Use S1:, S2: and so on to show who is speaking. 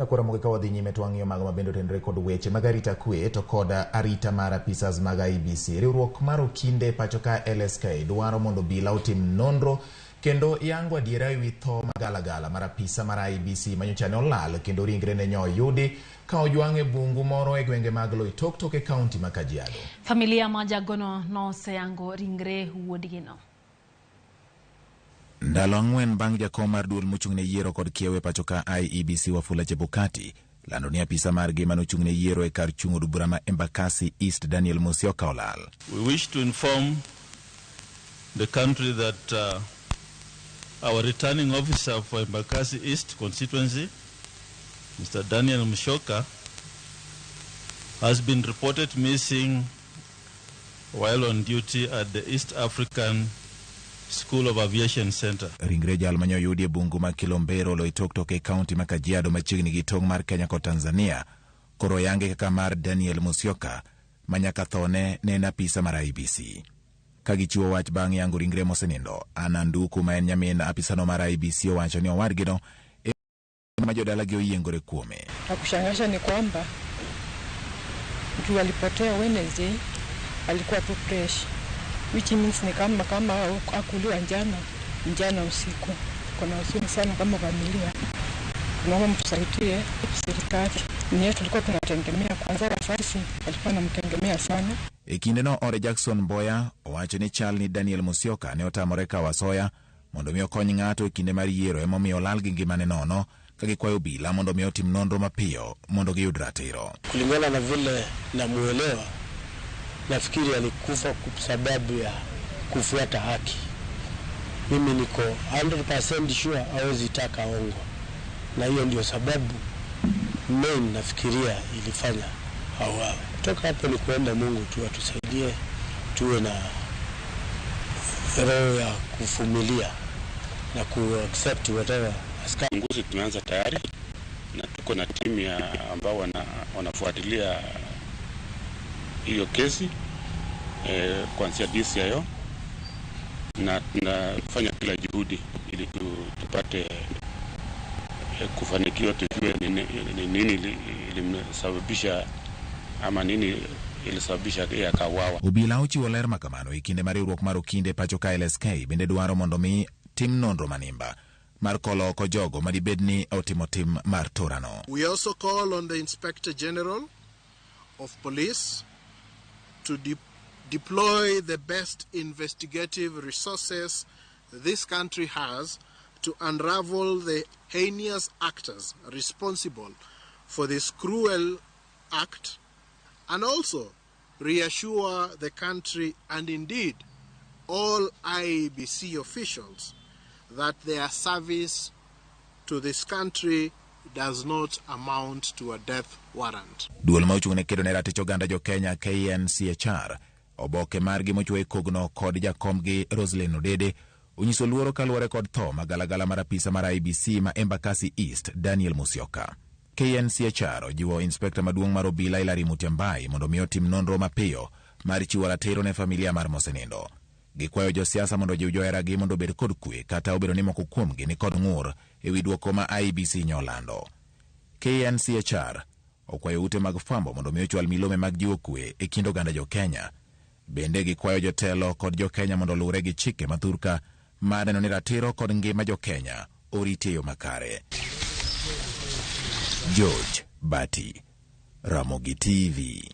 S1: Nyakoro Ramogi ka wadhi nyime to wang'iyo mago mabende otenore kod weche mag arita kwe to kod arita mar apisas mag IEBC. Riwruok mar okinde pacho ka LSK dwaro mondo obila otim nonro kendo yango adiera ewi tho magalagala mar apisa mar IEBC manyocha ne olal kendo ringre ne nyo oyudi ka ojwang' e bungu moro e gwenge mag Loitoktok e kaunti ma Kajiado.
S2: Familia ma jagono noseyango ringre wuodgino.
S1: Ndalo 4 bang' jakom mar duol mochung' ne yiero kod kiewo e pacho ka IEBC Wafula Chebukati lando ni apisa margi manochung' ne yiero e kar chung' od bura ma Embakasi East Daniel Musyoka olal.
S3: We wish to inform the country that our returning officer for Embakasi East constituency, Mr. Daniel Musyoka, has been reported missing while on duty at the East African School of Aviation Center.
S1: Ringre jal mane oyudi e bungu ma Kilombero Loitoktok e kaunti ma Kajiado machiegni gi tong' mar Kenya kod Tanzania koro oyange kaka mar Daniel Musyoka ma nyaka thone ne en apisa mar IEBC. Ka gichiwo wach bang' yango ringre mosenindo, Anna Nduku ma en nyamin apisano mar IEBC owacho ni owadgino ema jodalagi oyiengore kuome.
S4: La kushangaza ni kwamba juu alipotea Wednesday alikuwa tu fresh, which means ni kama hakuliwa jana usiku. Kuna huzuni sana kama familia, tunaomba mtusaidie serikali. Ni yetu tulikuwa tunategemea kwanza, wazazi walikuwa wanamtegemea sana.
S1: E kindeno Ore Jackson Mboya owacho ni chal ni Daniel Musyoka ne otamore kawo asoya mondo mi okony ng'ato e kinde mar yiero emomiyo olal gi ngimane nono ka gikwayo obila mondo mi otim nonro mapiyo mondo giyud ratiro.
S5: Kulingana na vile namuelewa, nafikiri alikufa kwa sababu ya kufuata haki. Mimi niko 100% sure hawezi taka hongo, na hiyo ndio sababu main nafikiria ilifanya auawe. Kutoka hapo ni kuomba Mungu tu atusaidie tuwe na roho ya kuvumilia na ku accept whatever.
S6: Uchunguzi tumeanza tayari na tuko na timu ya ambao wanafuatilia hiyo kesi kuanzia DCIO, na tunafanya kila juhudi ili tupate kufanikiwa, tujue ni nini ilimsababisha ama nini ilisababisha yeye akauawa.
S1: Obila ochiwo ler makamano e kinde ma riwruok mar okinde pacho ka LSK bende dwaro mondo mi tim nonro manimba mar kolo oko jogo madibed ni otimo tim mar torano.
S7: We also call on the Inspector General of Police to deploy the best investigative resources this country has to unravel the heinous actors responsible for this cruel act, and also reassure the country and indeed all IEBC officials that their service to this country does not amount to a death warrant.
S1: Duol ma ochung' ne kedo ne ratich oganda jo Kenya KNCHR oboke margi mochwo e kogno kod jakomgi Roselyn Odede onyiso luoro kaluwore kod tho magalagala mar apisa mar IEBC ma Embakasi East Daniel Musyoka. KNCHR ojiwo inspekta maduong' mar obila Hilary Mutyambai mondo mi otim nonro mapiyo mar chiwo ratiro ne familia mar mosenindo. Gikwayo josiasa mondo ojiw joheragi mondo obed kod kwe kata obedo ni moko kuomgi ni kod ng'ur ewi duoko ma IEBC nyolando. KNCHR okwayo ute mag fwambo mondo mi ochwal milome mag jiwo kwe e kind oganda jo Kenya. Bende gikwayo jotelo kod jo Kenya mondo oluwre gi chike mathurka mar neno ni ratiro kod ngima jo Kenya oriti e yo makare. George Bati, Ramogi TV.